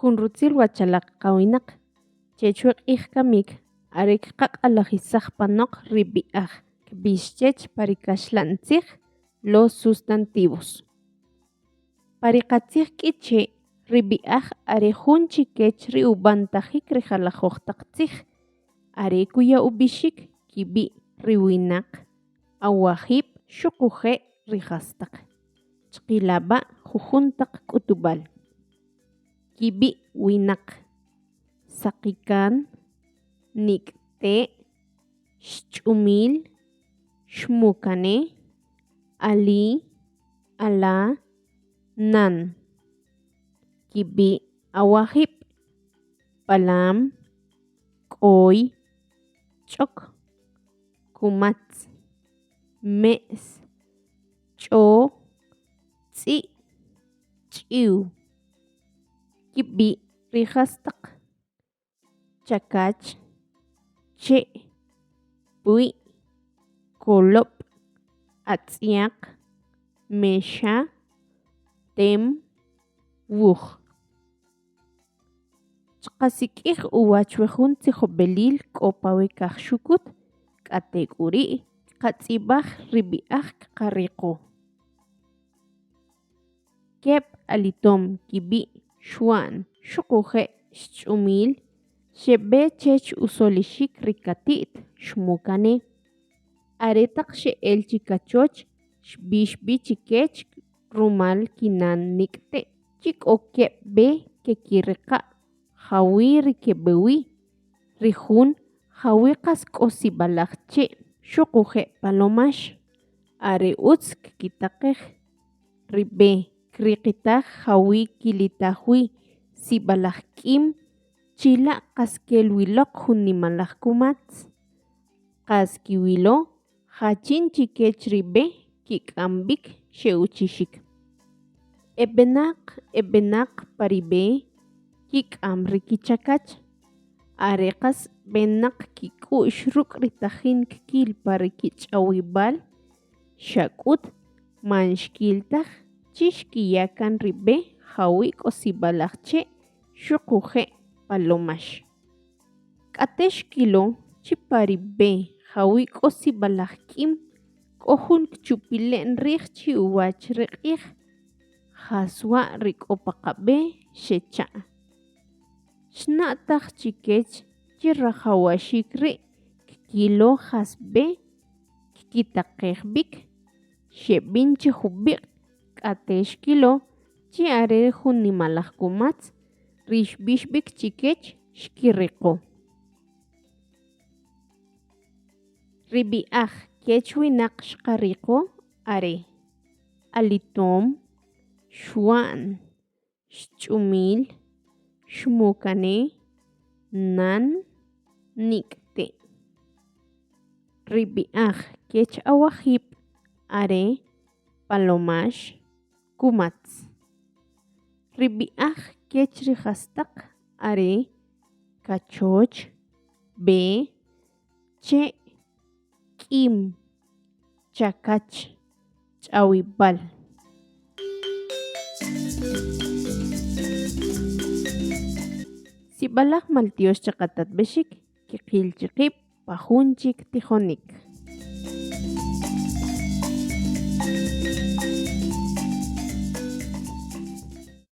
Jun rutzil wachalaj qawinaq chech we q'ij kamik are kqaq'alajisaj panoq ri b'i'aj kb'ix chech pa ri kaxla'n tzij los sustantivos. Pa ri qatzij K'iche' ri b'i'aj are jun chi kech ri ub'antajik ri jalajoj taq tzij, are kuya ub'ixik kib'i' ri winaq, awajib' xuquje' ri jastaq. Chqila b'a' jujun taq k'utub'al. Kib'i' winaq: Saqikan, Nik'te', Xch'umil, Xmukane, Ali, Ala, Nan. Kib'i' awajib': B'alam, K'oy, Ch'ok, Kumatz, Me's, Ch'o, Tz'i', Ch'iw. Kib'i' ri jastaq: Chakach, che', pwi', kolob', atz'yaq, mexa, tem, wuj. Chqasik'ij uwach we jun tzijob'elil k'o pa we kajxukut, k'atek'uri' kqatz'ib'aj ri b'i'aj kqariqo. Keb' alitom kib'i' Xwa'n xuquje' Xch'umil xeb'e chech usolixik ri kati't Xmukane. Are taq xe'el chi kachoch xb'ix b'i chi kech rumal kinan Nik'te' chi k'o keb' b'e kekiriqa' jawi' ri keb'e wi, ri jun jawi' qas k'o sib'alaj che' xuquje' palomax, are utz kkitaqej. Ri b'e kriqitaj jawi' kilitaj wi sib'alaj k'im, chila' qas kel wi loq jun nimalaj kumatz. Qas kiwilo jachin chi kech ri b'e kik'am b'ik xe'uchixik. E b'enaq e b'enaq pa ri b'e kik'am ri kichakach. Are qas b'enaq kik'u'x ruk' ri tajin kkil pa ri kich'awib'al, xa k'ut man xkil taj chi xkiya kan ri b'e jawi' k'o sib'alaj che' xuquje' palomax. K'ate xkilo chi pa ri b'e jawi' k'o sib'alaj k'im, k'o jun kchupile'n rij chi uwach ri q'ij. Jas wa' ri k'o pa qab'e? Xecha'. Xna'taj chi kech chi rajawaxik ri' kkilo jas b'e kkitaqej b'ik. Xeb'in chi jub'iq' k'ate xkilo chi are jun nimalaj kumatz ri xb'ix b'ik chi kech xkiriqo. Ri b'i'aj kech winaq xqariqo are Alitom, Xwa'n, Xch'umil, Xmukane, Nan, Nik'te'. Ri b'i'aj kech awajib' are Palomax, Kumatz. Ri b'i'aj kech ri jastaq are kachoch, b'e, che', k'im, chakach, ch'awib'al. Sib'alaj maltyox che qatatb'exik, kiqil chi qib' pa jun chik tijonik.